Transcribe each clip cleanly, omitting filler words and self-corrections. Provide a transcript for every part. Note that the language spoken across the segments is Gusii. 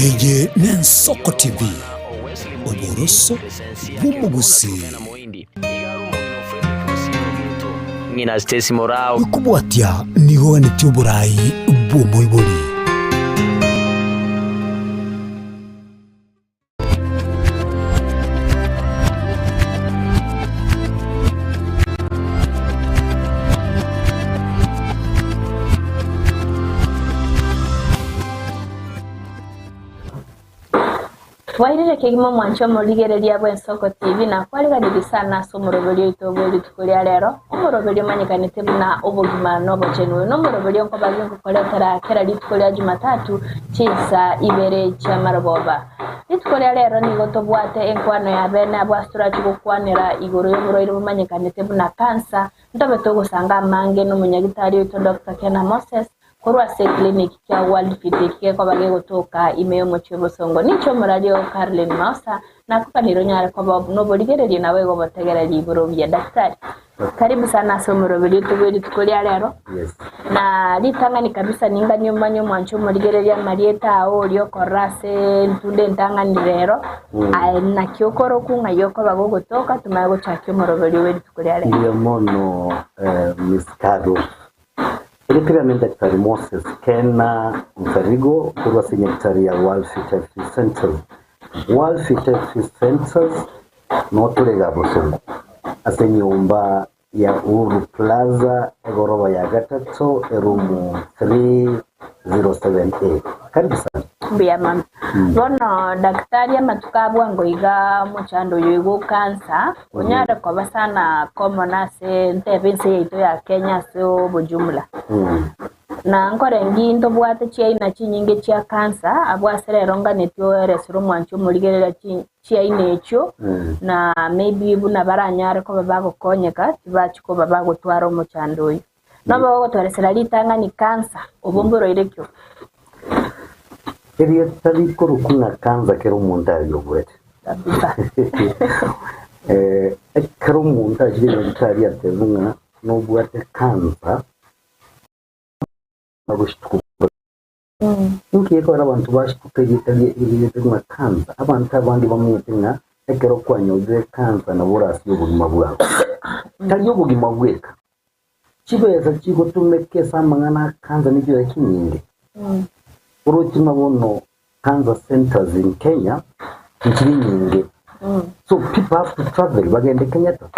Eye n'Ensoko TV, oboroso bw'omogusii. Gokobwatia nigo oganetie oborai bw'omoibori. Bwairire kegima omwanche omorigereria bw'Ensoko TV na kwariganirie sana ase omoroberio oito bwe rituko ria rero, omoroberio omanyekanete buna obogima na obochenu. Oyo nomoroberio nkoba ginkokoretera kera rituko ria Jumatatu chinsa ibere chi'amarogoba. Rituko ria rero nigo tobwate enkwano ya bene abwo ase torache gokwanera igoro y'oborwaire bomanyekanete buna cancer, ntobe togosanga amange nomonyagitari oito Doctor Kena Moses, Korwa ase eclinic kia World Fit eki gekoba gegotoka ime y'omochie obosongo, ninche omoraria oo Caroline Maosa, nakokanire onyare koba noborigereria naboigo obotegereri igoro obuya. Daktari, karibu sana ase omoroberio oito bwe rituko ria rero. Yes. Na ritang'ani kabisa ninganie omanye omwanche omorigereria amarieta ao oria okorora ase entunda entang'ani rero, aye naki okorokwa ng'ai okoba gogotoka tomanye gochakia omoroberio bwe rituko ria rero. Mbuya mono eh, Miss Caro. Erieta riane Daktari Moses Kena Mferigo korwa ase nyagetari ya World Fit Health Centers. World Fit Health Centers noo tore iga Bosongo ase enyomba ya Uhuru Plaza egoroba ya gatato eroom 307A. Karibu sana. Mbuya mono. Bono daktari amatuko a bwango iga omochando oyo iga o cancer onyare koba sana common ase ntebe ense yaito ya Kenya ase obojumla. Na nkorengi ntobwate chiaina chinyinge chia cancer abwo ase rero nganeti oeresere omwanchi omorigereria chi chiaina echio na maybe buna baranyare koba bagokonyeka tibachi koba bagotwara omochando oyo. Nobe ogotweresera ritang'ani cancer, obwo mboroire ki obwo? Erieta rikorokwa ng'a cancer kera omonto arioboete. Kabisa. Eh, ekero omonto achire nyagetari atebe ng'a nobwate cancer, agoshituka Inki gekogera abanto bashituka erieta rie- ng'a cancer? Abanto abange bamanyete ng'a ekero kwanyorire cancer nabo orasie obogima bwao. Tari obogima bweka, chibesa chigotumeka ase amang'ana a cancer ne chibesa chinyinge. Oroche ng'a bono cancer centers in Kenya nchiri nyinge, so people have to travel bagende Kenyatta,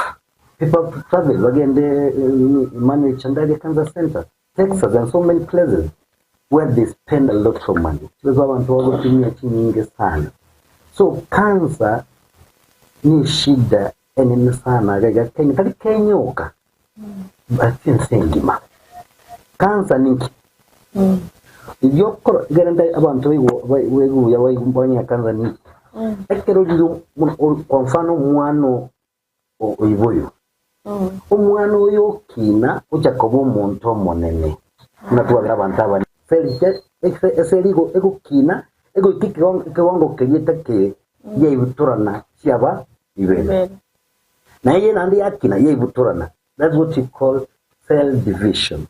people have to travel bagende nini Emmanuel Chandaria Cancer Center. Texas and so many places where they spend a lot of money. Chibesa abanto bagotumia chinyinge sana. So cancer ni shida enene sana iga iga Kenya, tari Kenya oka, ase ense engima. Cancer ninki? Ebiokoro ekero nta abanto baigwa bai- baigwa buya baigwa bamanya cancer ninki. Ekero riria buna kwa mfano omwana oiboirwe. Omwana oyo okina ocha koba omonto omonene, buna twabera abanto abanene. Eseri egokina egoika ekewango keria etakire, yaibutorana chiaba ibere. Na eye naende yakina yaibutorana. That's what we call cell division.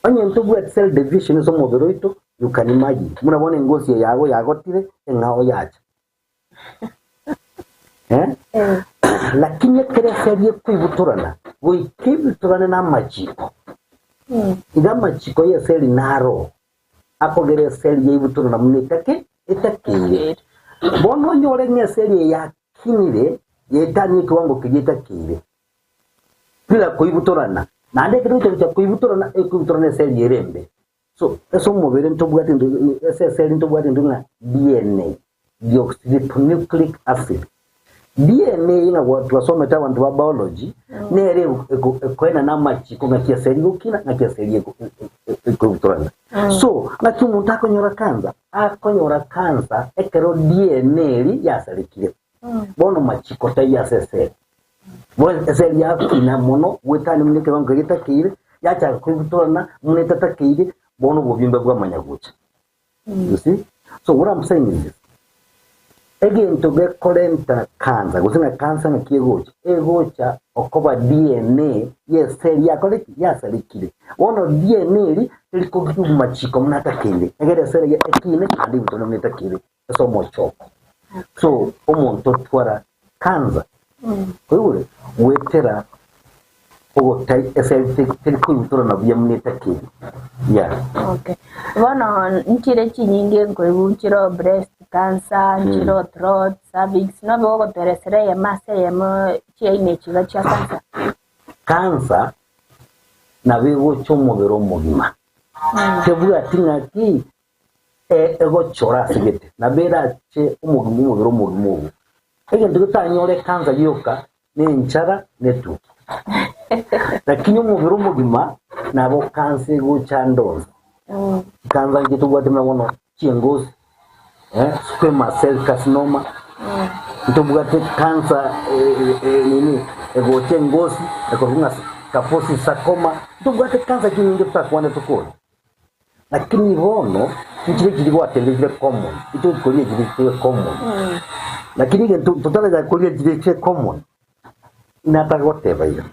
Onye ntobwati cell division ase omobere oito, you can imagine, buna bono engosi eye yago yagotire, eng'ao yacha. Eh? Lakini ekero eseri ekoibutorana, goika ebitorane namachiko. Iga amachiko y'eseri naro akogera eseri yaibutorana buna etake etakeire. Bono onyore ng'a eseri eye yakinire yaetania ekiwango keria etakeire bila koibutorana, naende ekero gocha gocha koibutorana ekoibutorana eseri ere embe. So ase omobere ntobwate into ase eseri ntobwate into ng'a DNA, deoxyribonucleic acid. DNA ng'a gwa twasomete abanto ba biology, nere ego- ego- ekoenana amachiko ng'aki eseri egokina, ng'aki eseri ego- e- e- ekobutorana. So, ng'aki omonto akonyora cancer? Akonyora cancer ekero DNA eria yasarekire. Bono machiko taiyo ase eseri. Bono eseri yakina mono goetania buna ekebango keria getakeire, yachaka koibutorana buna etatakeire, bono obobimbe bwamanya gocha. You see? So what I'm saying is this. Egento gekorenta cancer gose ng'a cancer ng'aki egocha, egocha okoba DNA y'eseli yakore ki? Yasarekire. Bono DNA eri teri kogiwa machiko buna atakeire, egere eseli eye ekine naende ebutone buna etakeire ase omochoko. So omonto otwara cancer, oigure? Goetera ogotai eseli teri koibutorana buya buna etakeire. Yeah. Okay. Bono nchire chinyinge nkoigwa nchire breast cancer, nchire throat, cervix, nobe ogoteresera eyemo ase eyemo chiaina echi iga chia cancer. Cancer nabo egocha omobere omogima. Tebwati ng'aki egochora ase gete, nabo erache omogima omobere omogima obo. Egento getanyore cancer gioka nenchara netuki. Lakini omobere omogima nabo cancer egocha ande onsi. Chikansa inche tobwate buna bono chiengosi, eh, squamous cell carcinoma, ntobwate cancer nini egocha engosi ekorokwa ng'a Kaposi sarcoma, ntobwate cancer chinyinge totakwane tokore. Lakini bono nchire chiri gwatebire chire common, intwe tokoria chiri chire common. Lakini egento totaranyara koria chiri chire common, nataka goteba iga,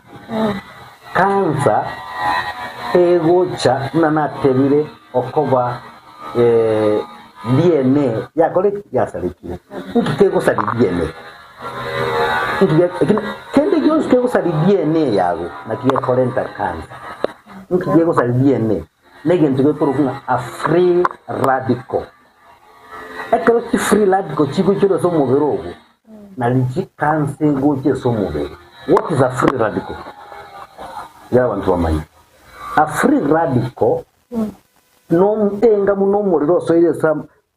cancer egocha buna natebire okoba DNA yakore ki? Yasarekire. Nki kegosaria DNA? Nki ge- ekio kende gionsi kegosaria DNA yago naki gekorenta cancer. Nki kegosaria DNA? Negento gekorokwa ng'a a free radical. Ekero chi free radical chigoichorwa ase omobere ogo, nari chikansa egocha ase omobere. What is a free radical? Iga abanto bamanye. A free radical no enga buna omorero osoire ase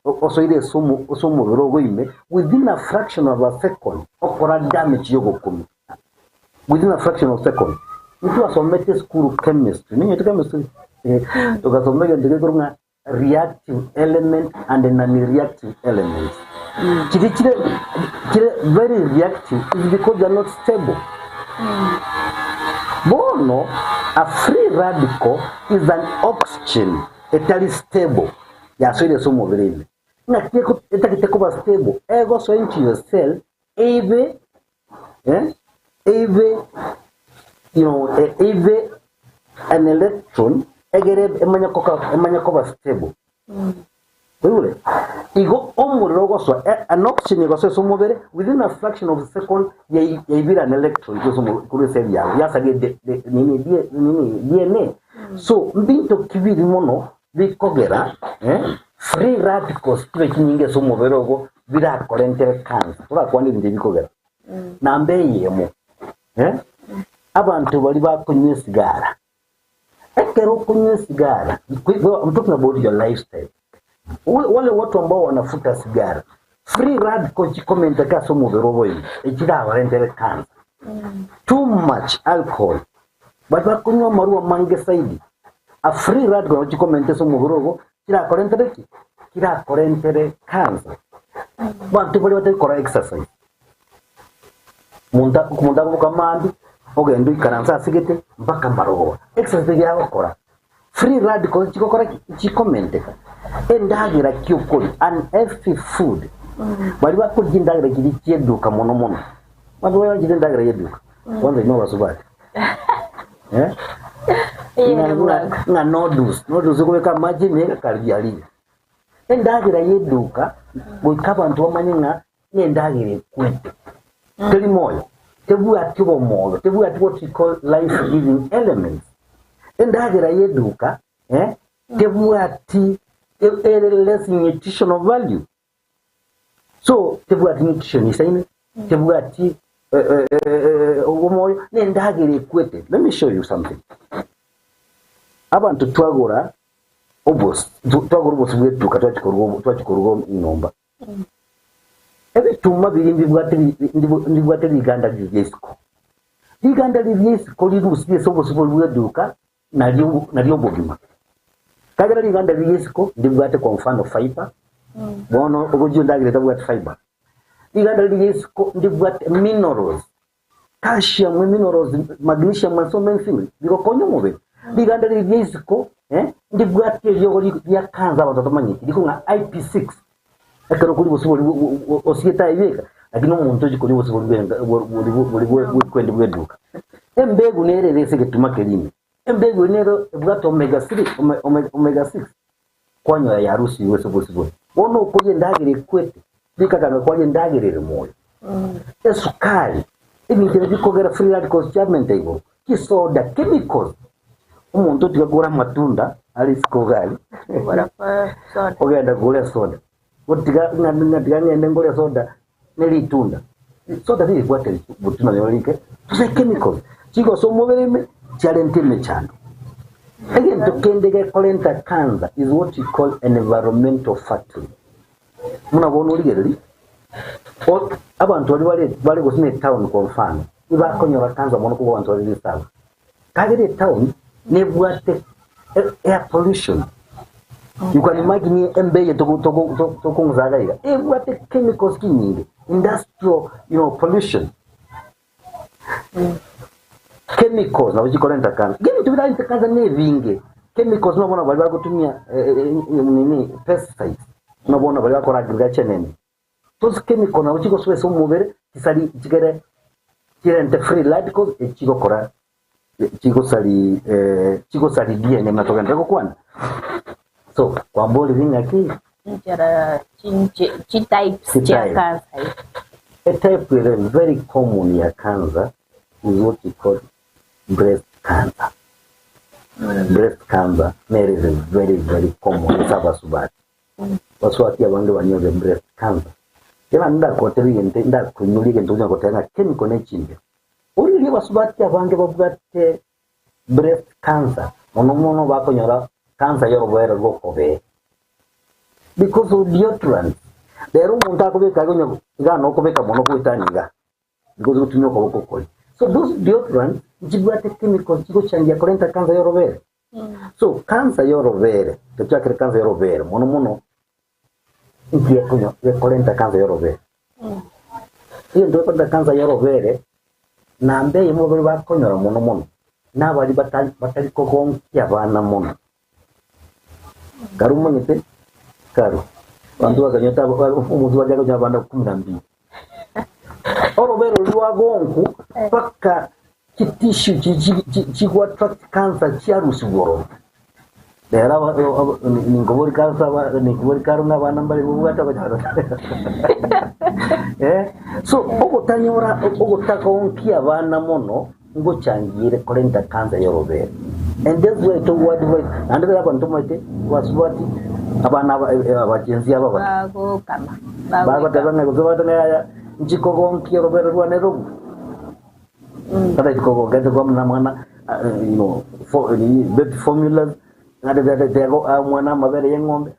osoire ase omo ase omobere ogo ime within a fraction of a second okora damage yogokumia. Within a fraction of second. Ntwasomete esukuru chemistry, ninyete chemistry? Eh, togasoma egento gekorwa ng'a reactive element and non-reactive elements. Chiri chire chire very reactive is because they are not stable. Bono a free radical is an oxygen etari stable yasoire ase omobere ime. Ng'aki eko etagete koba stable egosoa into your cell eibe eh, eibe you know, eh, eibe an electron egere emanye koka emanye koba stable. Oigure? Igo omorero ogosoa eh, an oxygen egosoa ase omobere within a fraction of a second yai- yaibire an electron korwa ase omo- korwa ase ebiago yasaria de- de- nini die- nini DNA. So mbinto ki biri mono bikogera eh, free radicals chibe chinyinge ase omobere ogo birakorentere cancer. Torakwane ebinto ebi bikogera. Namba eyemo, eh, abanto baria bakonywa esigara, ekero okonywa esigara, I'm talking about your lifestyle. Wale watu ambao wanafuta sigara, free radical chikomenteka ase omobere obo ime, echirabarentere cancer. Too much alcohol, baria bakonywa amarwa amange zaidi, a free radical nabo chikomenta ase omobere obo, chirakorentere ki? Chirakorentere cancer. Abanto baria batari gokora exercise, Omonto omonto akoboka mambia, ogenda oikaranse ase gete mpaka marogoba. Exercise eria agokora, free radicals chigokora ki? Chikomenteka. Endagera ki okoria, unhealthy food, baria bakoria chindagera chiria chia eduka mono mono, abanto baria banchete endagera ya eduka, kwanza inwe abasubati eh, Eyere ng'a bwango. ng'a noodles, noodles okobeka amache ime karibia riria. Endagera ya eduka goika abanto bamanye ng'a nendagera ekwete, teri moyo, tebwati obomoyo, tebwati what we call life giving elements. Endagera y'eduka eh, tebwati e- ere less nutritional value. So tebwati nutrition isaine, tebwati eh, eh, eh, eh, obomoyo, nendagera ekwete. Let me show you something. Abanto twagora obos twagora obosi bw'eduka twachia koruga twachia koruga nyomba. Ebituma biria mbibwate mbibwate riganda riria isiko. Riganda riria isiko rirusirie ase obosio boria bw'eduka nario nario obogima. Ekiagera riganda riria isiko ndibwate kwa mfano fibre, bono ogochia endagera etabwati fibre. Riganda riria isiko ndibwate minerals, calcium, minerals, magnesium and so many things bigokonya omobere. Riganda riria ria isiko eh, ndibwate eriogo ri- ria cancer abanto batamanyeti, rikong'a IP6. Ekero okoria obosie boria osiete aye bweka, lakini omonto ochi koria obosie boria bwenka boria boria bwendi bw'eduka. Embegu nere ere ase egetuma keria ime, embegu eria nero ebwate omega 3, omega 6, kwanyora yarusigwe ase obosie boria. Bono okoria endagera ekwete, rika kanga kwaria endagera ere moyo. Esukari, ebinto ebi bikogera free radicals chiamenta igoro, chisoda, chemicals. Omonto otiga kogora amatunda are isiko iga aria, Kogora kwa soda. ogenda kogora esoda, gotiga ng'a ng'a tiga ng'ende ngore esoda ne ritunda. Soda riribwate botunda nonye rike, gose chemicals chigosoa omobere ime chiarenta emechando. Egento kende gekorenta cancer is what we call environmental factory. Buna bono origererie, o- abanto baria bare bare gose na etown kwa mfano, ibakonyora cancer mono kobua abanto bare risabu. Kagere etown nebwate air pollution. You can imagine embe eye tokong'usa iga iga, ebwate chemicals chinyinge, industrial you know, pollution. Chemicals nabo chikorenta cancer. Ebinto birarente cancer na ebinge. Chemicals nabo bono baria bagotumia nini pesticides, nabo bono baria bakora agriculture nene. Those chemical nabo chigosoa ase omobere chisari chigere chirente free radicals echigokora chigosari chigosari DNA buna togenderere gokwana. So kwamborire ng'aki? Chinchera chinche chitypes chia Chitype. cancer eye. Etype ere very common ya cancer is what we call breast cancer. Breast cancer nere ere very very common ase abasubati. Abasubati abange banyorire breast cancer. Ekero naende ndagotebie egento ndakoinyoria egento onya goteba ng'a chemical ne chimbe. Origereria abasubati abange babwate breast cancer mono mono bakonyora cancer y'oroboere rw'okobee because of deodorants. Rero omonto akobeka iga onya iga nokobeka mono goetania iga because ogotumia okoboko okori. So those deodorants nchibwate chemicals chigochangia korenta cancer y'orobere. So cancer y'orobere, tochakere cancer y'orobere mono mono inki gekonyo gekorenta cancer y'orobere. Egento gekorenta cancer y'orobere, namba eyemo baria bakonyora mono mono, nabaria batari batari kogonkia abana mono. Kare omanyete, kare, abanto bakanyete aba omonto akonya abana kumi na mbili. Orobere roria rwagonku mpaka chitissue chi- chi- chigo attract cancer chiarusigwa ororo. Rero aba- aba- ninkobori cancer aba- ninkobori kare ng'a abana mbare bobwate okonyora eh, so ogotanyora ogotagonkia abana mono ngochangiire korenta cancer y'orobere. And that's why togo advise naende rero abanto omanyete basubati abana aba abachensi aba abake. Bagokama. Bagoteba ng'a gose bagoteba ng'a yaya nchikogonkia orobere rwane robu. Tata chikogonkia nse kwa buna mwana you know fo nini baby formulas ng'a tata omwana amabere ya eng'ombe.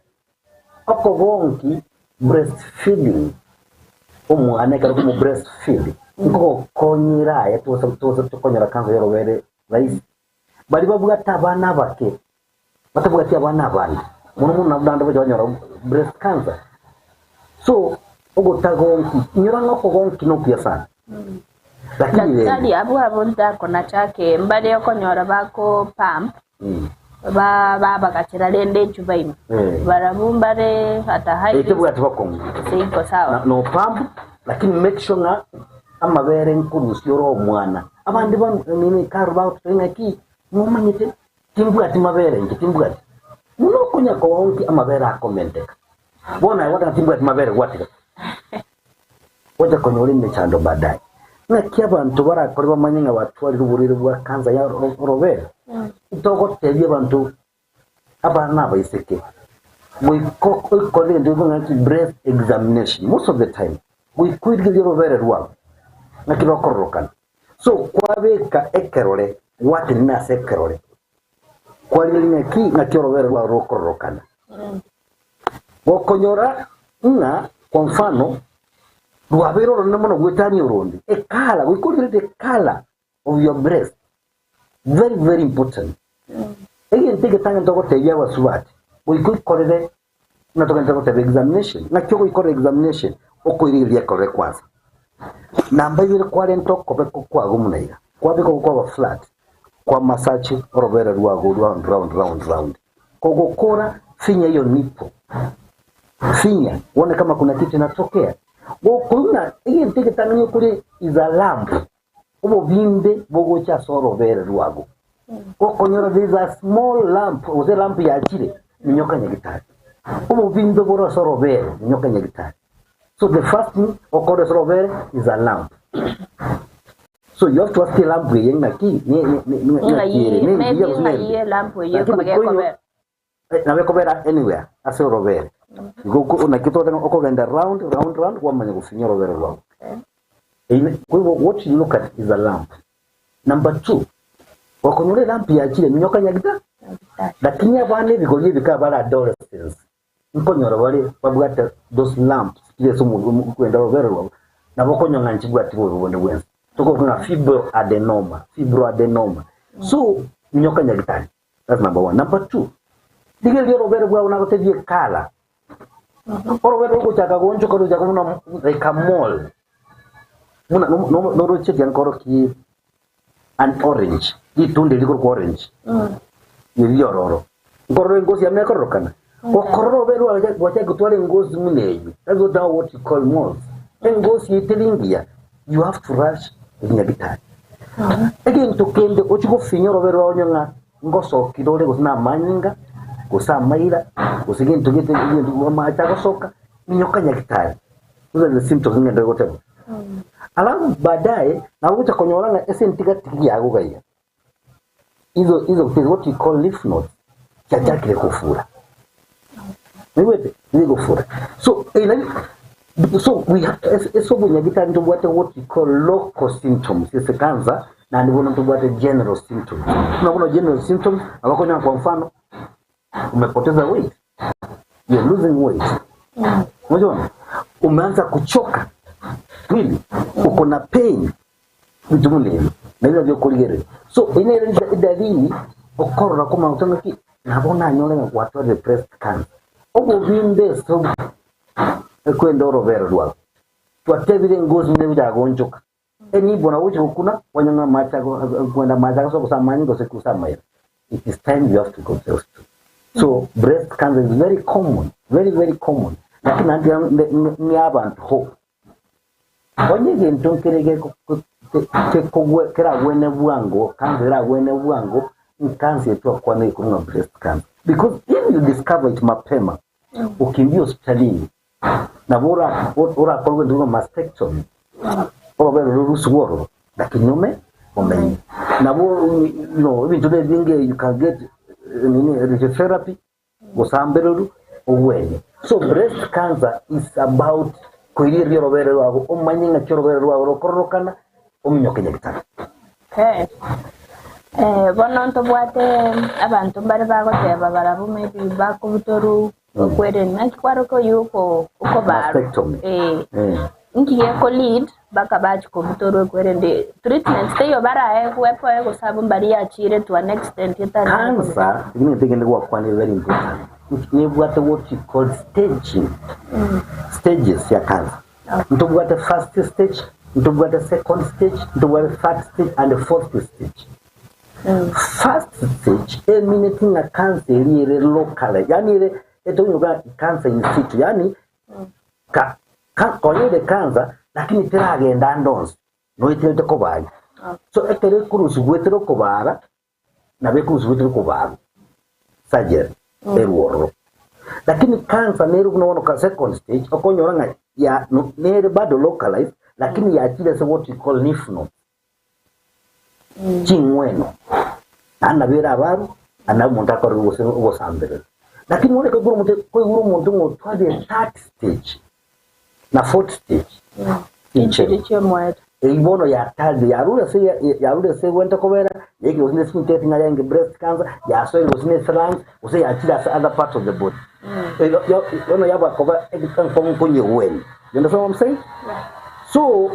Okogonki breast feeding omwana ekero okomo breast feed nkogokonyera aye tose tose tokonyora cancer y'orobere rahisi. Baria babwate abana abake batabwati abana abange mono mono nabo naende bacha banyora breast cancer. So ogotagonki inyora ng'a okogonki nokuya sana lakini Daktari rende abwo abwo ntakonachake mbare okonyora bako pump mm. ba babagachera rende echuba ime Eh. barabwo mbare at a high Eh, risk tebwati bokong'u seiko sawa Na- no pump lakini make sure ng'a amabere nkorusia ore omwana abande ba nini karo bagoteba ng'aki nomanyete timbwati mabere inche timbwati buna okonya koonki amabere akomenteka bono aye gwateba timbwati mabere gwatiga gocha konyora emechando baadaye ng'aki abanto barakore bamanye ng'a batwarire oborwaire bwa cancer ya oro- orobere Togotebia abanto abana abaiseke, goika oikore egento gekong'a ng'aki breast examination most of the time, goika oirigererie orobere rwao ng'aki rokororokana. So kwabeka ekerore, gwatenena ase ekerore, kwarigereria ng'aki ng'aki orobere rwao rokororokana. Gokonyora ng'a kwa mfano, rwabeire oronene mono goetania oronde, ecolour, goika origererie ecolour of your breast very very important. Egento egetang'ani togotebia abasubati, goika oikorere buna togente goteba examination, ng'aki ogoikorera examination? Okoirigereria ekorere kwanza. Namba ibere kwarenta okoboko kwago buna iga, kwabeka ogo kwaba flat, kwa massage orobere rwago round round round round. Kogokora finya eyo nipple, Finya uone kama kuna kitu inatokea. Gokoigwa ng'a egento egetang'ani okoria is a lump, obobimbe bogocha ase orobere rwago. Gokonyora there is a small lump, gose lump yachire, minyoka nyagitari. Obobimbe bore ase orobere, minyoka nyagitari. So the first thing okore ase orobere is a lump. So you have to ask lump eye ng'aki, ne- ne- ne- ne- ng'aki ere, Ng'ai, ne maybe engiya gose ng'ai nembe. elamp eyio Lakini ekoba koinywa gekobera. Nabo ekobera anywhere ase orobere. Igo oko- naki togoteba ng'a okogenda round round round kwamanya gofinya orobere rwao. Eyio kwa hivyo what you look at is a lamp. Number two, gokonyora elamp yachire minyoka nyagita lakini abana ebigori ebike abare adolescents nkonyora bare babwate those lumps chire ase omo- omo- kogenda orobere rwabo nabo okonyora ng'a nchibwati bobe bonde bwensi. Tokoroka ng'a fibroadenoma, fibroadenoma. So minyoka nyagitari. That's number one. Number two, rigereria orobere bwao nagotebie ekala. Orobere rogochaka goonchoka rogochaka buna like a mole. Buna no- no- noroche ekiagera nkorokie an orange, ritunda eri rikorokwa orange. Eri riororo. Nkorora engosi yamo ekororokana. Gokorora orobere rwao rwachaka gotwara engosi buna eywo, that's what now what you call moles. Engosi eye teri engiya, you have to rush nyagitari. Egento kende ochie gofinya orobere rwao onye ng'a ngosokire ore gose namanyinga, gose amaira, gose gento gete egento amache agosoka, minyoka nyagitari. Those are the symptoms ng'ende goteba. Alafu baadaye nabo ogocha konyora ng'a ase entigatigi yago iga iga, Izo izo is what we call lymph nodes chiachakire kofura. Naigwete? Chiri gofura. So eh, nari so we ha- ase ase obonyagitari ntobwate what we call local symptoms ase cancer naende bono ntobwate general symptoms. Buna bono general symptoms nabo okonyora kwa mfano umepoteza weight, you're losing weight. Unaona? Umeanza kuchoka mwili, uko na pain Ebinto buna ebi nabio biokorigereria. So eyio nere edalili okorora komanya gose ng'aki nabo nanyore ng'a gwatwarire breast cancer. Obobimbe ase ekwenda orobere rwao. Twatebire engosi buna egocha goonchoka. Enibo nabo ogochia gokuna kwanyora ng'a amache ago kwenda amache agosoa gose amanyinga gose gose amaira. It is time you have to go to the hospital. So breast cancer is very common, very very common. Lakini naende ng'e abanto hope. Onye egento nkere keragwene bwango, cancer eragwene bwango, nkansa eye twakwana ekorwa ng'a breast cancer. Because if you discover it mapema, okimbia hospitalini, nabo orakorwe egento ng'a mastectomy, orobere rorusigwe ororo, lakini ome omenye. Nabo you know ebinto na ebinge you can get nini radiotherapy. Gosambererwa ogwene. So breast cancer is about koirigereria orobere rwago omanye ng'aki orobere rwago rokororokana ominyoke nyagitari. Okay. Eh, bono ntobwate abanto mbare bagoteba barabwo maybe bakobutorwa okwereri naki kwaroka oywo oko okobarwa Mastectomy. eh Eh. Inki geko lead baka bachia kobutorwa ekwerende treatment teiyo baraegwe epoe gose abwo mbaria yachiire to an extent etanyare kobe. Cancer, ekio negento ekende gwakwanire very important, nebwate what you call staging, stages ya cancer. Ntobwate first stage, ntobwate second stage, ntobwate third stage and fourth stage. First stage emineti ng'a cancer eria ere locally, yaani ere etokoiroka cancer in situ, yaani Ka, ka, konyorire cancer, lakini teragenda ande onsi, noeterete kobaria. So ekero ekorusigwa etere okobara, nabo ekorusigwa etere kobarwa, surgery, erwe ororo. Lakini cancer nere buna bono ka second stage, okonyora ng'a ya no nere bado localized, lakini yachire ase what we call lymph nodes. Ching'weno, naende nabo ere abarwa, naende nabo omonto akorerwe gose ogosambererwa. Lakini bono ekero omonto koigure omonto ng'a otwarire third stage na fourth stage, Chinchero chinchero. chi'omoerio. Eyio bono yatarire, yarure ase yarure ase egwente kobera, yaikire gose ne sinteti ng'a yarenge breast cancer, yasoire gose ne lungs, gose yachire ase other parts of the body. Eyo yo bono yaba koba enkong'u konyegwenia. You understand what I'm saying? So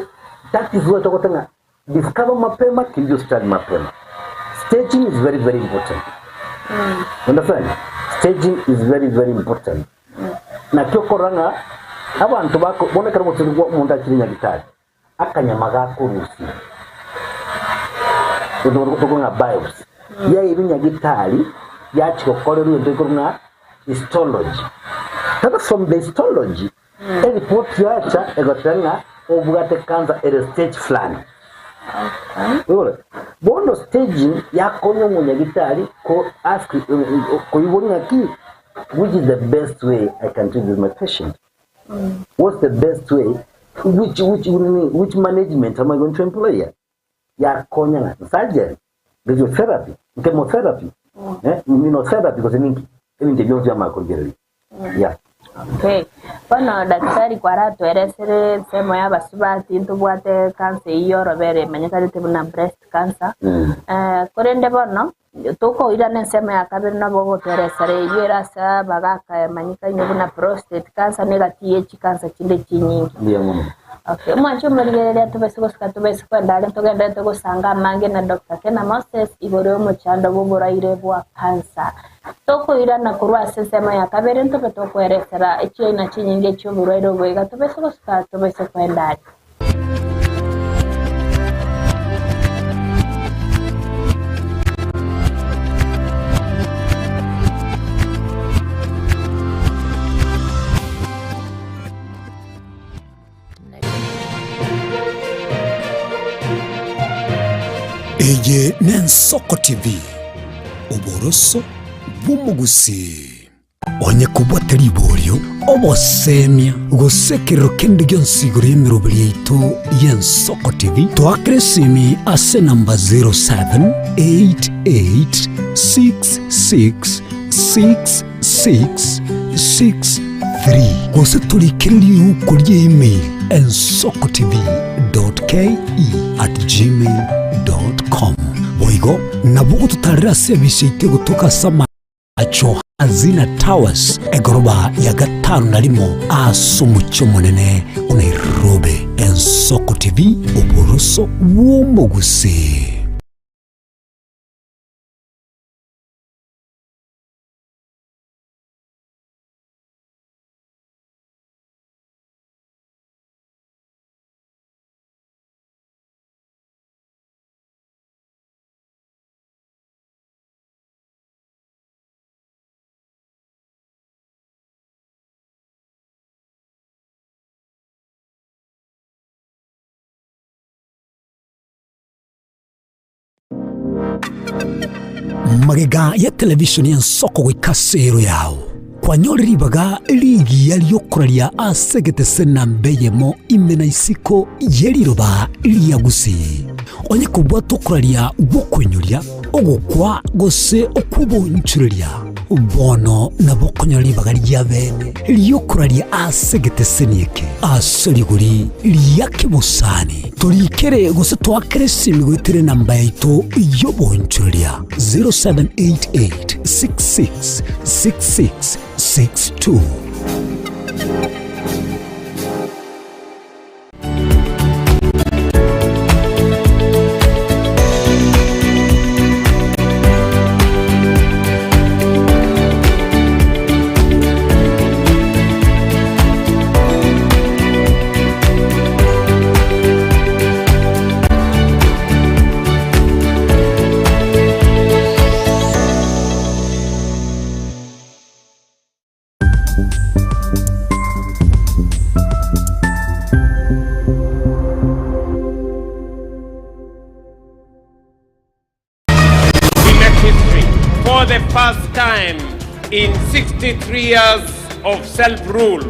that is why togoteba ng'a discover mapema kimbia hospitali mapema. Staging is very very important. You understand? Staging is very very important. Naki okorora ng'a abanto bako bono ekero gose omonto achire nyagitari akanyama gakorusia tokoro ng'a biopsy yairwe nyagitari yachia gokorerwa egento ekorwa ng'a histology. Sasa from the histology, eripoti yacha egoteba ng'a obwate cancer ere stage fulani. Oigure? Bono staging yakonya omonyagitari ko ask koigwa ng'aki which is the best way I can treat this my patient. What's the best way which which which management am I going to employ here? Yakonya ng'a surgery, radiotherapy, chemotherapy, eh, immunotherapy gose ninki ebinto ebio bionsi biamara korigereria. Yeah. Okay. Bono daktari kwaratoeresire ensemo ya abasubati ntobwate cancer eyio yorobere emanyekanete buna breast cancer. Eh, korende bono tokoirana ensemo ya kabere nabo ogotoeresera eyio ere ase abagaka emanyekaine buna prostate cancer na egati ye chicancer chinde chinyinge. Mbuya mono. Okay, omwanche omorigereria tobese gosika tobese kwenda are ntogenderete gosanga amange na Doctor Kena Moses igoro y'omochando bw'oborwaire bwa cancer. Tokoirana korwa ase ensemo ya kabere ntobe tokoeresera chiaina chinyinge chi'oborwaire obo iga tobaise gosuka tobaise koenda aria. Eye n'Ensoko TV, oboroso bw'omogusii. Onye kobwate riborio, obosemia, gose ekerero kende gionsi igoro y'emeroberi yaito y'Ensoko TV, toakere esimi ase enamba 0788666663 gose torikere riuko ria email ensokotv.ke@gmail.com. Boigo nabo ogototarera ase ebisi yaito egotoka ase amacho Hazina Towers egoroba ya gatano na rimo ase omochie omonene o Nairobi. Ensoko TV, oboroso bw'omogusii. Magega ya television y'ensoko goika ase ero yao, kwanyore ribaga rigiya ri'okoraria ase egetese namba eyemo ime na isiko ye riroba ria Gusii. Onye kobwata okoraria gw'okoinyoria, ogokwa gose okw'obonchoreria, bono nabo okonyora ribaga ria bene ri'okoraria ase egeteseni eke ase rigori ria kebosani. Torikere gose toakere esimi goetera enamba yaito y'obonchoreria 0788 66 66 62. We make history for the first time in 63 years of self-rule,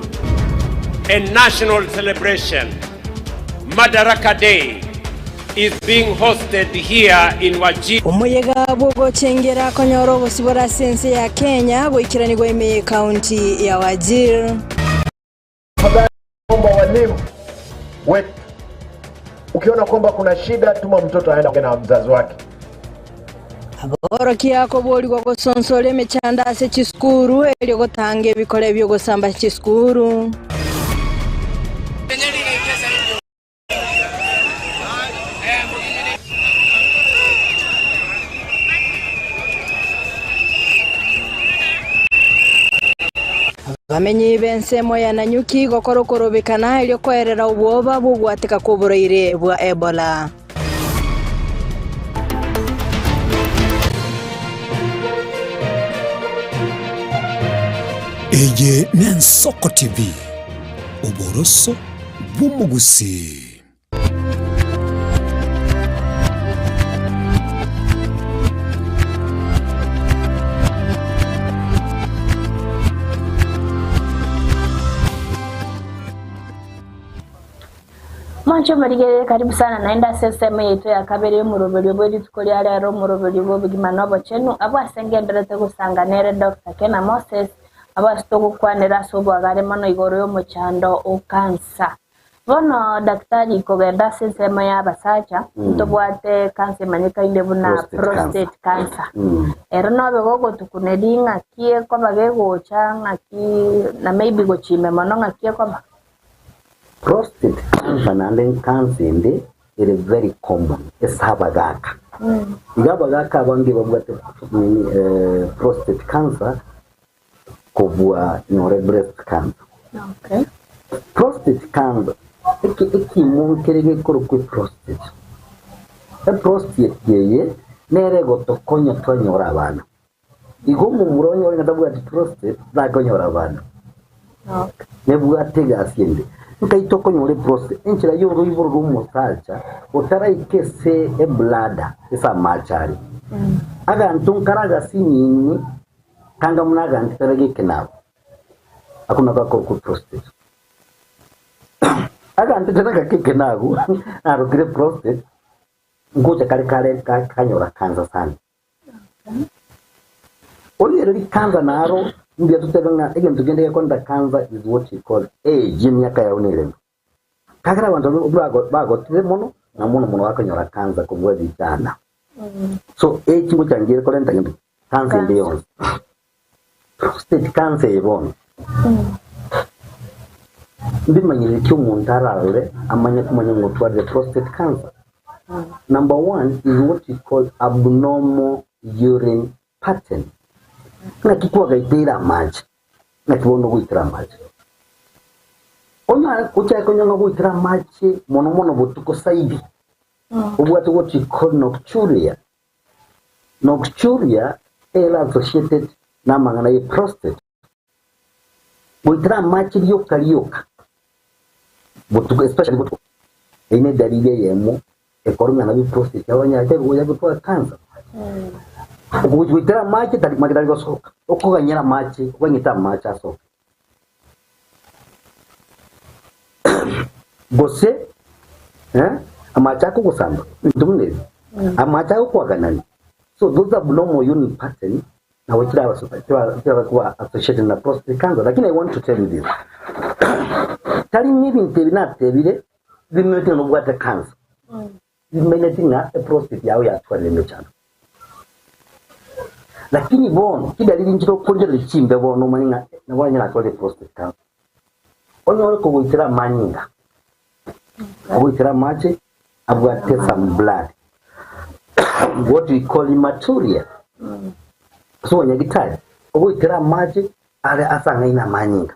a national celebration, Madaraka Day, is being hosted here in Wajir. Omoyega bw'ogochengera konyora obosibore ase ense ya Kenya goikeranigwa ime y'Ekaunti ya Wajir. Tafadhali naomba walimu wetu, ukiona kwamba kuna shida, tuma mtoto aende na mzazi wake. Aborokia koborigwa gosonsora emechando ase chisukuru erio gotanga ebikora bi'ogosamba chisukuru. Abamenyi b'ensemo ya Nanyuki gokora okorobekana erio koerera obwoba bw'ogwateka kw'oborwaire bwa Ebola. Eye n'Ensoko TV, oboroso bw'omogusii. Mwanche omorigererie karibu sana naende ase ensemo yaito ya kabere y'omoroberio bwe rituko ria rero omoroberio bw'obogima na obochenu abwo ase ngenderete gosanga nere Doctor Kena Moses abwo ase togokwanera ase oboagare mono igoro y'omochando o cancer. Bono daktari kogenda ase ensemo ya abasacha ntobwate cancer emanyekaine buna Prostate prostate cancer. Ero nobe gogotukuneria ng'aki ekoba gegocha ng'aki na maybe gochia ime mono ng'aki ekoba. Prostate cancer naende cancer ende ere very common ase abagaka. Iga abagaka abange babwate nini eh, prostate cancer kobua nyore breast cancer. Okay. Prostate cancer eki ekimo nkere gekorokwa eprostate. Eprostate eye nere egotokonya twanyora abana. Igo omomura onyore ng'a tabwati prostate takonyora abana. Okay. Nebwate egasi ende. Nkai tokonyora eprostate enchera y'oroiboro rw'omosacha otaraika ase ebladder ase amache are. Aganto nkare agasinini kanga buna aganto kare g'ekenabo. Ako nako akorokwa prostate. Aganto kare gake ekenago narokire prostate ngocha kare kare kanyora cancer sana. Origererie cancer naro mbuya totebe ng'a egento kende gekorenta cancer is what you call age emiaka yao nereme. Ekiagera abanto bagotire mono na mono mono bakonyora cancer kobua vijana. So age ngochangire korenta gento ki? Cancer ende yonsi. Prostate cancer eye bono, mbimanyereri ki omonto ararore amanye komanya ng'a otwarire prostate cancer? Number one is what we call abnormal urine pattern. Ng'aki kwagaiteire amache, ng'aki bono ogoitera amache. Onyare ochake konya ng'a ogoitera amache mono mono botuko zaidi, obwate what we call nocturia. Nocturia ere associated namang'ana ye prostate. Goitera amache rioka rioka botuko especially botuko eyio ne dalili eyemo ekoro ng'a nabo prostate yabo onyarete gocha gotwara cancer. Goitera amache tari amache tari gosoka, okoganyera amache okoganyete amache asoke. Gose eh, amache akogosamba ebinto buna ebi, amache agokwaganani. So those abnormal urine pattern nabo chiraba chiraba kuba associated na prostate cancer. Lakini I want to tell you this, tari ng'a ebinto ebi natebire bimenyete ng'a nobwate cancer, bimenyeti ng'a eprostate yao yatwarire emechando. Lakini bono chidalili nchire okoncherera chimbe bono omanye ng'a nabo onye natwarire prostate cancer. Onyore kogoitera amanyinga, ogoitera amache abwate some blood what we call hematuria ase obonyagitari ogoitera amache are ase ang'aina amanyinga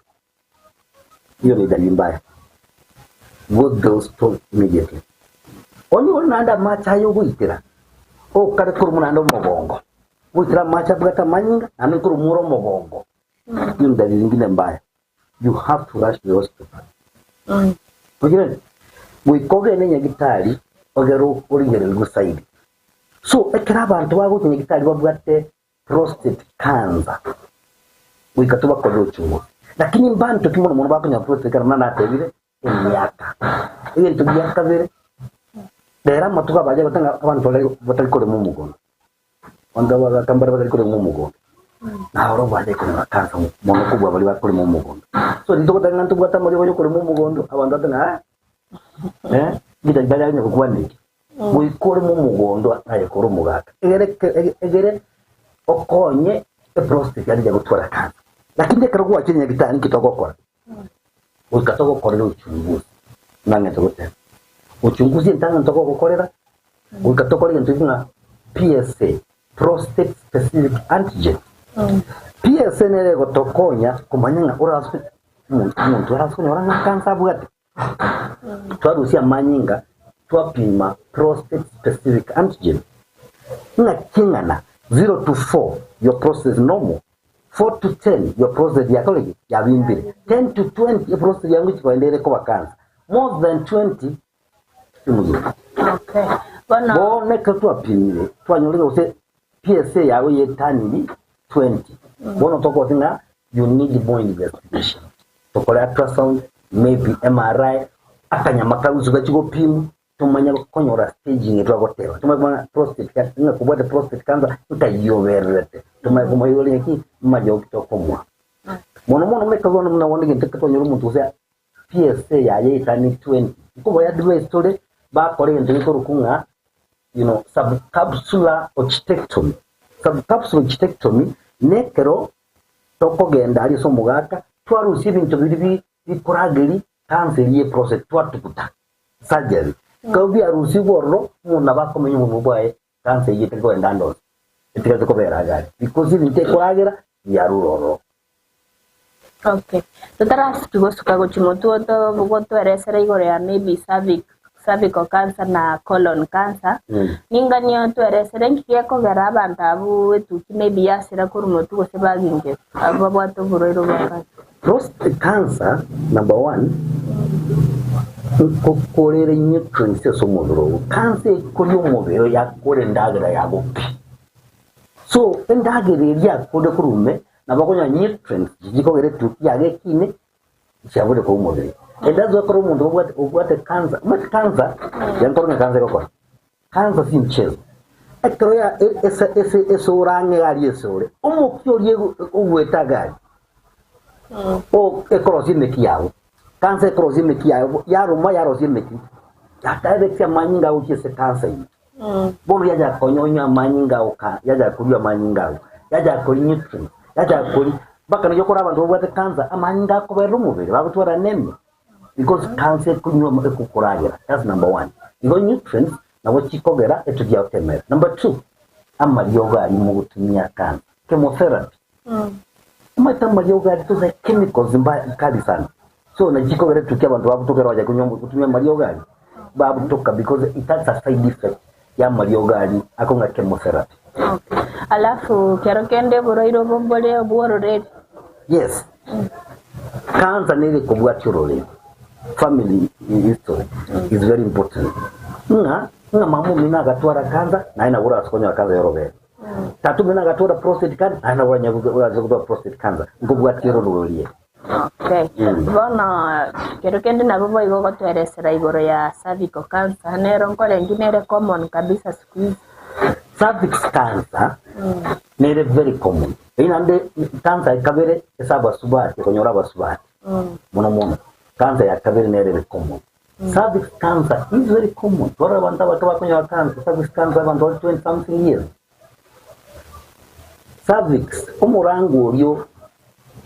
iyo ni dalili mbaya go to the hospital immediately onyore naende amache aya ogoitera okare korwa naende omogongo ogoitera amache abwate amanyinga naende korwa ore omogongo iyo ni dalili ingine mbaya you have to rush to the hospital Ogire goika ogende nyagitari ogere origererigwe zaidi so ekero abanto bagocha nyagitari babwate prostate cancer goika tobakorere uchunguzi lakini mbanto ki mono mono bakonyora prostate cancer buna natebire emiaka egento gia kabere rero amatuko abaria gotanga abanto bare batari korema omogondo abanto abagaka mbare batari korema omogondo naro bare konyora cancer mono kobua baria bakorema omogondo so riria togoteba ng'a ntobwate amariogo ya okorema omogondo abanto bateba ng'a eh eh tari aye gokwana eki Goika oreme omogondo aye kore omogaka, egere egere okonye eprostate yaria gotwara cancer. Lakini ekero gwachire nyagitari nki togokora? Goika togokorera uchunguzi, nang'ete goteba. Uchunguzi entang'ani togogokorera, goika tokore egento ekio ng'a PSA, prostate specific antigen. PSA nere egotokonya komanya ng'a orase omonto orase konyora ng'a cancer abwate. Twarusia amanyinga twapima prostate specific antigen ng'a king'ana 0 to 4 your prostate is normal. 4 to 10 your prostate yakorire ki? Yabimbire. 10 to 20 eprostate yago ngochia kogenda ere koba cancer. More than 20 ti muzuri. Okay. Bono Bono ekero twapimire twanyorire gose PSA yago yetaniri 20 bono tokobotia ng'a you need more investigation. Tokore ultrasound, maybe MRI, akanyama karusia gachia gopimwa tomanye konyora staging etwagoteba. Tomanye komanya prostate cancer ng'a kobwate prostate cancer nkayobererete. Tomanye komoiroria ng'aki amariogo ki tokomoa. Mono mono buna ekero bono buna bono egento ekero twanyora omonto gose PSA yaye etani 20, nkoboa advice tore bakore egento gekorokwa ng'a you know, subcapsular orchitectomy. Subcapsular orchitectomy nekero tokogenda aria ase omogaka twarusia ebinto biria bi bikorageria cancer eria ye prostate twatuguta surgery. Ekero biarusigwe ororo omonto nabo akomenya obogima bwaye cancer eyio etari kogenda ande onsi etigarete kobera iga aria because ebinto ekoragera biarure ororo. Okay. Totarasiki gosuka gochia motwe oto gotweresera igoro ya maybe cervic, cervical cancer na colon cancer, ninganie otweresere nki gekogera abanto abwo etuki maybe yasira korwa motwe gose bagingerwa, abwo babwate oborwaire obwa cancer. Prostate cancer number one, nkokorere nutrients ase omobere ogo. Cancer ekoria omobere oyo yakora endagera yago pi. So endagera eria yakorire korwa ime nabo okonyora nutrients chikogera etuki yago ekine chiabure korwa omobere. And that's why ekero omonto obwate obwate cancer, omanyete cancer, yankore ng'a cancer egokora. Cancer si mchezo. Ekero ya ese ese ese orang'e aria ase ore, omokia oria ogwete agari, o ekorosia emeki yago. Cancer ekorosia emeki yago, yaroma yarosia emeki, yakaebekia amanyinga agochia ase cancer ime. Bono yachaka konyonya amanyinga ago ka yachaka korua amanyinga ago, yachaka koria nutrients, yachaka koria mpaka naki okora abanto babwate cancer, amanyinga akoberera omobere, bagotwara anemia. Because cancer ekonywa ekokoragera, that's number one. Igo nutrients nabo chikogera etuki yao temera. Number two, amariogo aria mogotumia cancer, chemotherapy. Omanyete amariogo aria those are chemicals mba kali sana. So nachi chikogera etuki abanto babutoka bacha konywa gotumia amariogo aria, babutoka because it has a side effect ya amariogo aria akong'a chemotherapy. Okay. Alafu kero kende oborwaire obo mbore obw'ororeri. Yes. Cancer nere ekobwatia ororeri. Family history is very important. Ng'a ng'a mama omino agatwara cancer naye nabo orase konyora cancer ya orobere. Tata omino agatwara prostate cancer naye nabo orase gotwara prostate cancer. Nkobwatia ororeri. Okay. Bono kero kende nabo boigo ogotoeresera igoro ya cervical cancer nero nkorengi nere common kabisa siku hizi. Cervix cancer nere very common. Eyio naende cancer ya kabere ase abasubati okonyora abasubati mono mono. Cancer ya kabere nere ere common. Cervix cancer is very common. Twarora abanto abake bakonyora cancer, cervix cancer abanto bare 20 something years. Cervix, omorango oria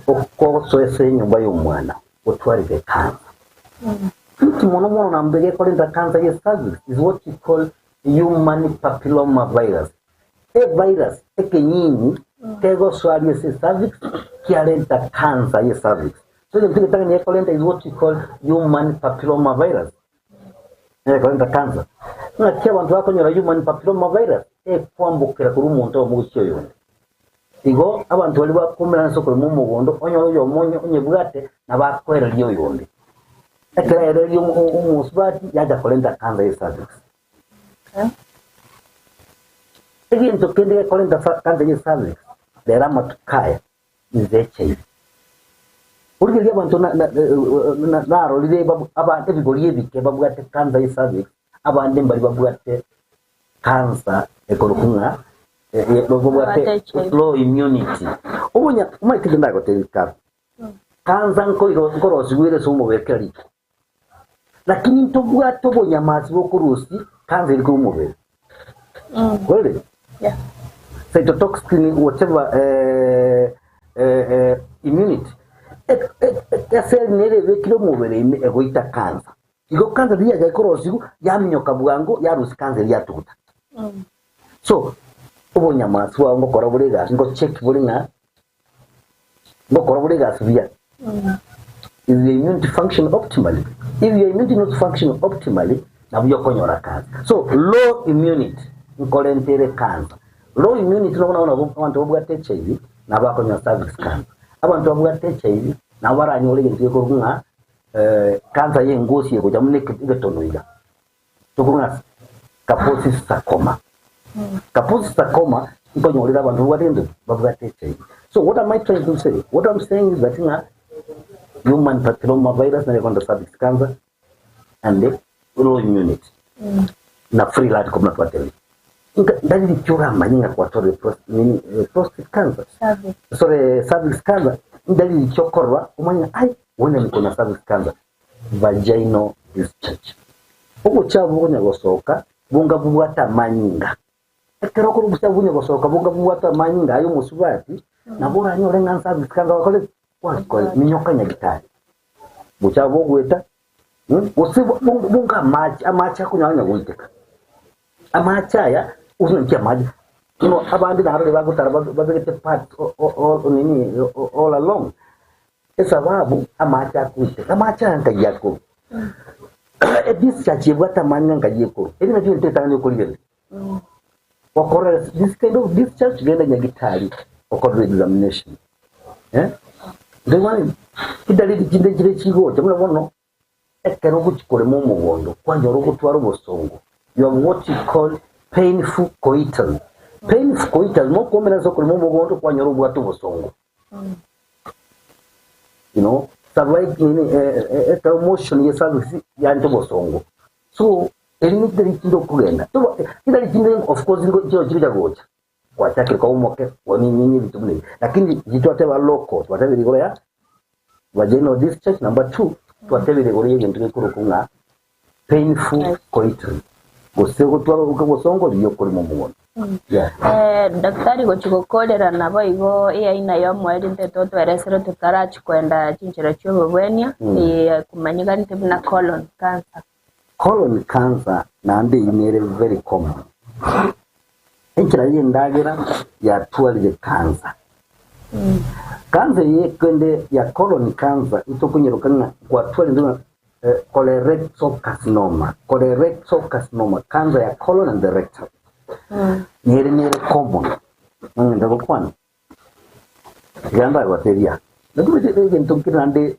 okosoa ase enyomba y'omwana otwarire cancer. Inki mono mono namba egekorenta cancer ye cervix is what we call human papilloma virus. E virus ekenyinyi kegosoa aria ase cervix kiarenta cancer ye cervix. So egento egetang'ani gekorenta is what we call human papilloma virus. Egekorenta cancer. Ng'aki abanto bakonyora human papilloma virus ekwambokera korwa omonto oyomo gochia oyonde. Igo abanto baria bakoumera ase okorema omogondo, onyore oyomo onyebwate nabo akoereria oyonde. Ekero aereria omosubati yacha korenta cancer ye cervix. Egento kende gekorenta cancer ye cervix rero amatuko aya is HIV. Origereria abanto narorire ebigori ebike babwate cancer ye cervix abande mbari babwate Cancer ekorokwa ng'a babwate low immunity. Obonya omanyete ekio ndagotebie kare, cancer nkoiro nkorosigwa ere ase omobere kera rituko, lakini ntobwate obonyamasi bokorusia cancer eri korwa omobere. Kweli? Yeah. Cytotoxic whatever immunity eseli nere ebekire omobere ime egoita cancer. Igo cancer riria yacha ekorosigwa, yaminyoka bwango, yarusia cancer eria yatuguta. So, obonyamasi bwao ngokora bore egasi, ngocheck bore ng'a ngokora bore egasi buya. Is your immunity function optimally? If your immunity not function optimally, nabo okonyora cancer. So, low immunity nkorenta ere cancer. Low immunity nabo nabo abanto babwate HIV. Nabo bakonyora cervix cancer. Abanto babwate HIV nabo baranyore egento gekorokwa ng'a cancer ya engosi egocha buna egetono iga. Tokorwa ng'a Kaposi sarcoma. Kaposi sarcoma nkonyorire abanto babwate gento ki? Babwate HIV. So what am I trying to say? What I'm saying is that ng'a human papilloma virus nere ekonda cervix cancer and low immunity na free radical buna twatebire. Nka- Ndari ki oramanye ng'a kwatwarire pros- nini, eh, prostate cancer Cervix. sorry cervix cancer ndari ki okorora omanye ng'a ai huenda niko na cervix cancer vaginal discharge. Obochafu bokonya gosoka bonga bobwate amanyinga. Ekero okore obochafu bokonya gosoka bonga bobwate amanyinga aye omosubati, nabo oranyore ng'a ncervix cancer gwakore gwakore minyoka nyagitari. Bochafu bogoeta gose bonga amache, amache akonya konya goiteka. Amache aya, gose nki amache, bono abande narore bagotara babegete pads nini all along. Esababu amache akoiteka, amache aya nkai akorwa? Edischarge ebwate amanyinga nkai ekorwa? Eri nario egento egetang'ani okorigereria. Gokora this kind of discharge, genda nyagitari okorerwe examination. Eh? Ntoigwanani? Chidalili chinde nchire chigocha buna bono, ekero ogochia korema omogondo, kwanyora ogotwara obosongo, you have what you call painful coital. Painful coital, mokoumera ase okorema omogondo kwanyora obwate obosongo. You know, cervic nini eh, eh, ekero motion ye cervix yancha obosongo. So, eri ne chidalili chinde okogenda. Toba- Chidalili chinde of course ngo chiro chigocha gocha. Gwachakire koba omoke, nini ebinto buna ebi. Lakini inche twateba local, twatebire igoro ya vaginal discharge, number two, twatebire igoro y'egento gekorokwa ng'a painful coitus, gose gotwara obosongo riria okorima omogondo. Yeah. Eh, daktari gochi gokorera naboigo eaina y'omoerio intwe totweresire totarachi koenda chinchera chi'obobwenia Mm. eh, komanyekanete buna colon cancer. Colon cancer naende eyio nere very common. Enchera y'endagera yatwarire cancer. Cancer eye ekende ya colon cancer ntokonyeroka ng'a gwatwarire ng'a eh, colorectal carcinoma, colorectal carcinoma, cancer ya colon and the rectum. Nere nere common. Ng'ende gokwana. Tiga ndagoteebia, natumete egento nkere naende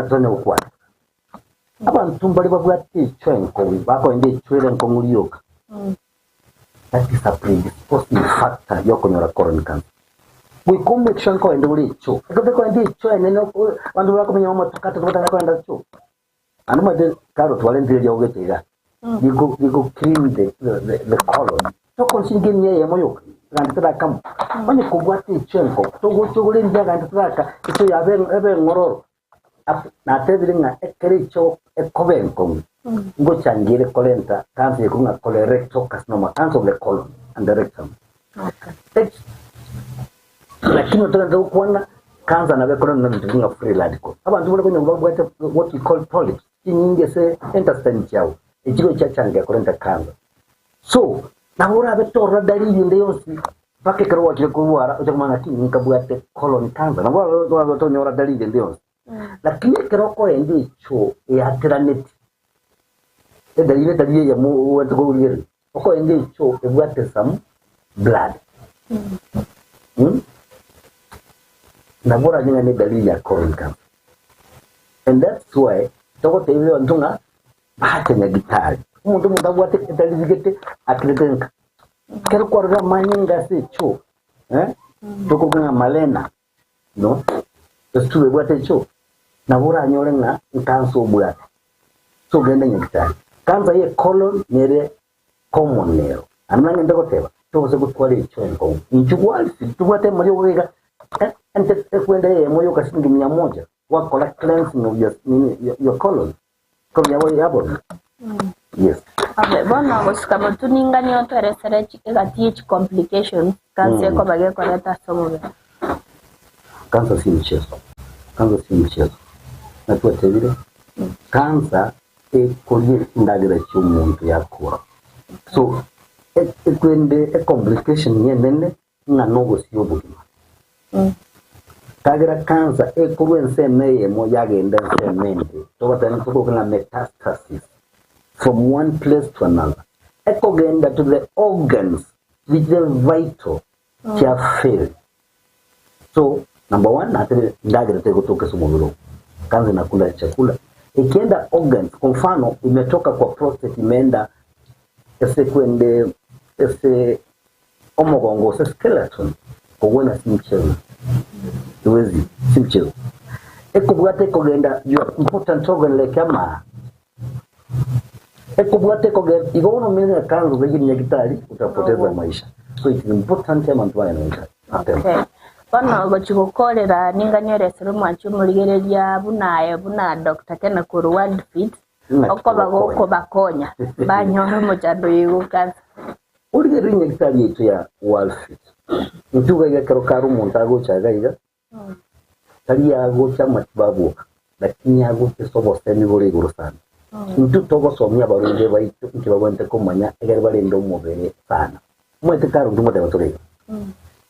tonya gokwana. Abanto mbare babwate echwa enkong'u, bakoenda echwa ere enkong'u rioka. That is a predisposing factor yokonyora colon cancer. Goika o make sure nkoenda ore echoo. Ekero tokoenda echoo enene, abanto bakomenya amatuko atato batari koenda choo. Naende omanyete kare twarentire eriogo gete iga, rigo rigo clean the, the, the colon. Tokonsinga emia eyemo yoka, egento terakama. Onye kobwate echo enko, togocha ogore engiya egento teraka, echo yabe ebe eng'ororo. Ap- Natebire ng'a ekero echo ekoba enkong'u, ngochangia ere korenta cancer ekoro ng'a colorectal carcinoma, cancer of the colon and the rectum. Okay. Lakini otogende gokwana cancer nabo ekorentwa na ebinto buna free radical. Abanto bare konya babwate what we call polyps chinyinge ase intestine chiabo echigo chiachangeka korenta cancer. So nabo orabe torora dalili ende yonsi mpaka ekero gwachire korwara oche komanya ng'aki ninkabwate colon cancer. Nabo orabe tonyora dalili ende yonsi. Lakini ekero okorenda echo eateraneti edalili etari eyemo ogwete korigereria Okorenda echo ebwate some blood. Mm? Nabo oranye ng'a nedalili ya colon cancer. And that's why togotebia abanto ng'a bache nyagitari. Omonto omonto abwate edalili gete akirete nka. Ekero kwarora amanyinga ase echo, eh? Tokoruga ng'a malena, no? Esitool ebwate echo, nabo oranyore ng'a nkansa obwate. So ogende nyagitari. Cancer ye colon nere common nero. Naende buna ngende goteba, tobase gotwara echo enkong'u. Inchuo gwarisi, tobwate amariogo iga, eh, ente ekwenda eyemo yoka shilingi mia moja, gwakora cleansing of your, nini, your, your colon. Ekobi yabo yabobe. Yes. Okay, bono gosika motwe ningani otweresere chi- egati ye chi complications cancer Mm. ekoba gekoreta ase omobere. Cancer si mchezo. Cancer si mchezo. Natwatebire, cancer ekoria chindagera chi'omonto yakora. So, e- ekwende ecomplication enene ng'a nogosia obogima. Ekiagera cancer ekorwa ensemo eyemo yagenda ensemo ende, togoteba tokoroka ng'a metastasis from one place to another, ekogenda to the organs chiria chire vital chia fail. So number one natebire endagera tegotoka ase omobere oo. Kansa inakula chakula ekienda organs kwa mfano imetoka kwa prostate imeenda ase kwende ase omogongo gose skeleton kogwena si mchezo iwezi si mchezo ekobwata ekogenda your important organ like amaa ekobwata ekogenda igo bono omanyete ng'a kansa otaigire nyagitari utapoteza maisha so it is important abanto bagende nyagitari mapema. Okay. Bono gochia gokorera ninga nyoresere omwanchi omorigereria buna aye buna Doctor Kena korwa World Fit Ng'aki okoba togokonya. gokobakonya banyore omochando oyo igo kansa. Origererie nyagitari yaito ya World Fit. Intwe iga iga ekero kare omonto agocha iga iga, tari agocha amatibabu oka, lakini agocha ase obosemi bore igoro sana. Intwe togosomia abarwaire baito inki babwenerete komanya egere barende omobere sana. Omanyete kare intwe ngoteba tore iga,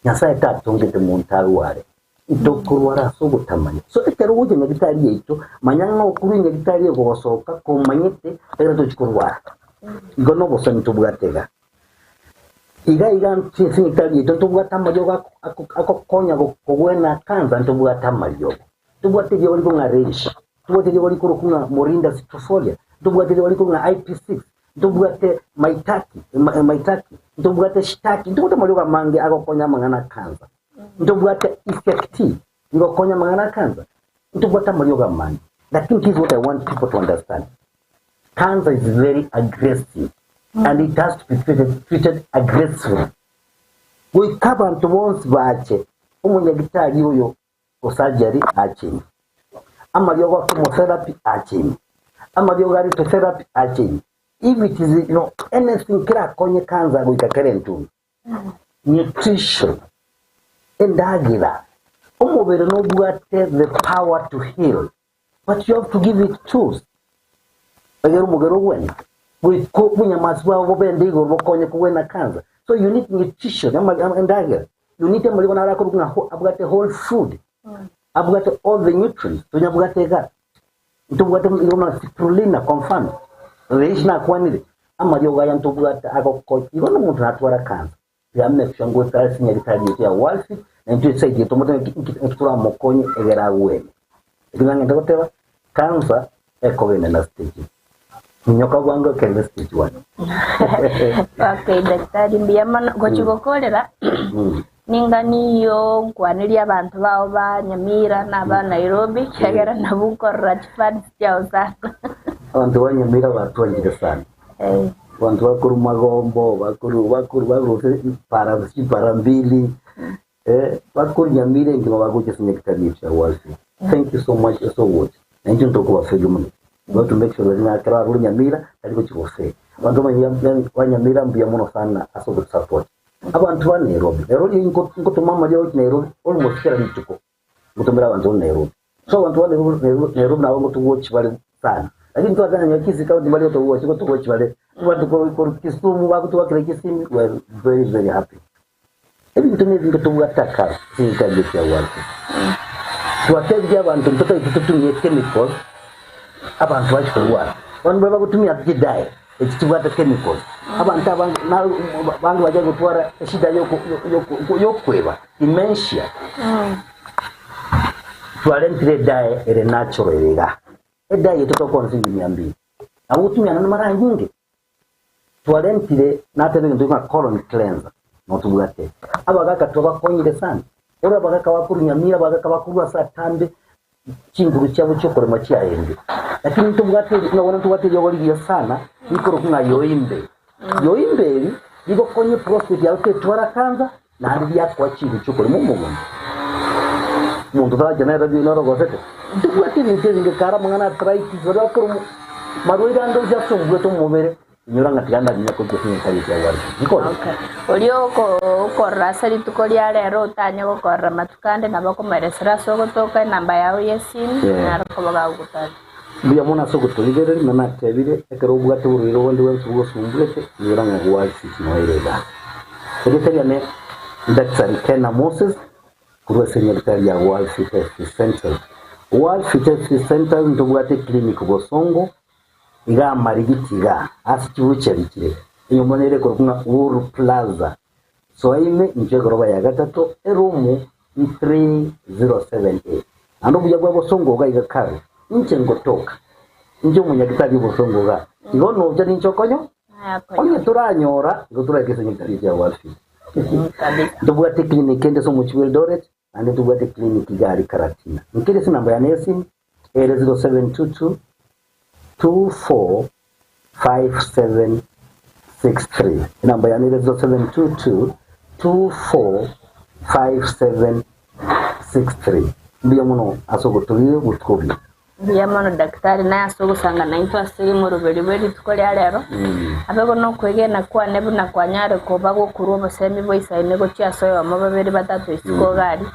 Nyasaye tatongete monto arware, Ntokorwara ase ogotamanya. So ekero ogocha nyagitari yaito, manya ng'a okorwa enyagitari eye kogosoka komanyete ekero tochi korwara. Igo nobosani tobwate iga. Iga iga ase enyagitari yaito ntobwate amariogo ako- ako- agokonya kogwena cancer ntobwate amariogo. Ntobwate eriogo rikong'a ng'a reishi, ntobwate eriogo rikorokwa ng'a morinda citrifolia, ntobwate eriogo rikorokwa ng'a IP6, ntobwate maitaki maitaki, ntobwate shitaki, ntobwate amariogo amange agokonya amang'ana a cancer. Ntobwate effect ngokonya amang'ana a cancer, ntobwate amariogo amange. Lakini this is what I want people to understand. Cancer is very aggressive and it has to be treated, treated aggressively. Goika abanto bonsi bache, omonyagitari oyo o surgery ache ime, amariogo a chemotherapy ache ime, amariogo a radiotherapy ache ime. If it is, you know, anything kerakonye cancer goika kere entungi. Nutrition, endagera, omobere nobwate the power to heal but you have to give it tools egere omobere ogwene goika obonyamasi bwao bobende igoro bokonye kogwena cancer so you need nutrition endagera you need amarigo naro akorokwa ng'a abwate whole food abwate all the nutrients tonyabwate igaa Ntobwate buna spirulina kwa mfano, reishi nakwanire, amariogo aya ntobwate agokora igo nomonto natwara cancer, tiga make sure ngocha ase nyagetari yaito ya Walfit na intwe eside yaito tomote ng'aki nki nki toramokonye egere agwene. Ekio nang'ende goteba, cancer ekogenda na stage minyoka bwango ekende stage one. Okay, daktari mbuya mono gochi gokorera Ninga niyo nkwanerie abanto bao ba Nyamira na aba Nairobi, ekiagera nabwo nkorora chifans chiao sana. Abanto ba Nyamira batwanchire sana. Eh. Abanto bakorwa Magombo, bakorwa bakorwa bakorwa gose para chipara mbili, eh, bakorwa Nyamira engima bagocha ase nyagetari yaito ya Walfit. Thank you so much ase ogocha. Na intwe ntokobaferia mono. We have to make sure that ng'a ekero arure Nyamira tari gochia goferi. Abanto ba Nyamira mbuya mono sana ase ogotusupport. Abanto ba Nairobi, Nairobi eyio nko- nkotoma amariogo gochia Nairobi almost kera rituko, ngotomera abanto ba Nairobi. So abanto ba Nairobi, Nairobi, Nairobi nabo ngotogochi bare sana. Lakini twatanga nyowe Kisii county mbari gotogochi, gotogochi bare. Abanto korwa korwa Kisumu bagotwakera chisimi, we are very very happy. Ebinto na ebinge tobwate akare ase egetari eke kia Walter. Twatebirie abanto ntotagete totumie chemicals, abanto bache korwara. Bono baria bagotumia chidae echi chibwate chemicals, abanto abange na abange bachake gotwara eshida yoko yoko yokoeba, dementia. Twarentire edae ere natural ere igaa. Edae yaito tokona siringi mia mbili. Nabo ogotumia naende mara nyinge. Twarentire natebe egento ng'a colon cleanser notobwate. Abagaka twabakonyire sana. Ore abagaka bakorwa Nyamira, abagaka bakorwa ase atambe, chinguru chiabo chiokorema chiarenge. Lakini ntobwate eri ng'a bono ntobwate eriogo rigiya sana rikorokwa ng'a yoimbe. Yoimbe eri rigokonya eprostate yao tetwara cancer naende riakoa chinguru chiokorema omogondo. Omonto taracha nere nere ogosete. Ntobwate ebinto ebinge kare amang'ana arthritis baria bakorwa marwaire ande onsi ase obuete omobere. Inyora ng'a tiga ndanyare kochia ase Nyasae ekiagera gwarenge. Nkore. Okay. Oria oko- okorora ase rituko ria rero otanye gokorora matuko ande nabo okomoeresera ase ogotoka enamba yao y'esimu, Yeah. naro koba gagogotari. Mbuya mono ase ogotorigereria, na natebire, ekero obwate oborwaire bonde bwensi bogosumbuete, inyora ng'a gwasisi noere igaa. Erieta riane Daktari Kena Moses, korwa ase nyagetari ya World Fit Health Centers. World Fit Health Centers ntobwate eclinic Bosongo, Iga amarigiti iga ase chibuchari chire, enyomba nere ekorokwa ng'a Uhuru Plaza. Soa ime inchwe egoroba ya gatato, eroom 3078. Naende obuya bwa bosongo iga iga kare, inche ngotoka, inche omonyagitari obosongo iga, igo nocha ninche okonyo, onye toranyora, igo toraike ase nyagitari eria ya Wellfield. Ntobwate eclinic ende ase omochie bwa Eldoret, naende ntobwate eclinic iga aria Karatina. Nkere ase enamba yane y'esimi, ere 0722 245763. Enamba yane ere 0722 245763. Mbuya mono ase ogotogia obotuko obuya. Mbuya mono Daktari naye ase ogosanga naintwe ase omoroberi bwe rituko ria rero. Abe bono okwegena kwane buna kwanyare koba gokorwa obosemi bwa isaine gochia ase oyomo babere batato isiko iga aria.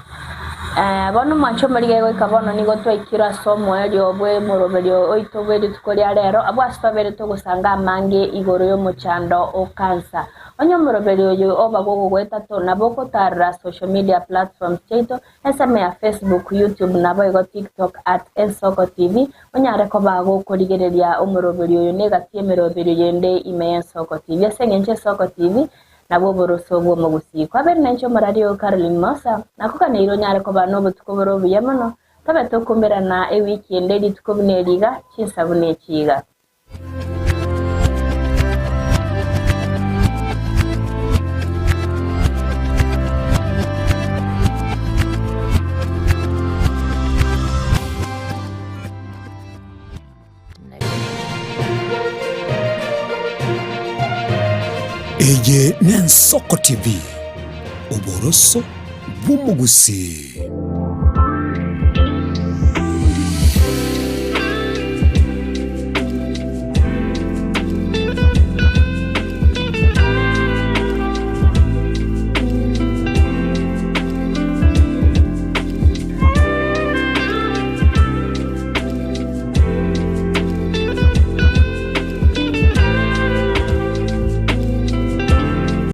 Bono omwanche omorige goika bono nigo twaikire ase omoerio bw'omoroberio oito bwe rituko ria rero, abwo ase twabeire togosanga amange igoro y'omochando o kansa. Onye omoroberio oyo oba gogogoetato, nabo ogotarera social media platforms chiaito, ensemo ya Facebook, YouTube naboigo TikTok at Ensoko TV, onyare koba gokorigereria omoroberio oyo negati y'emeroberio yende ime y'Ensoko TV. Ase engencho Ensoko TV Nabwo oboroso bw'omogusii. Kwabeire nainche omoraria oo Caroline Mosa, nakoganeire onyare koba nobotuko bore obuya mono, tobe tokomerana ewiki ende rituko buna eri iga, chinsa buna echi iga. Eye n'Ensoko TV, oboroso bw'omogusii.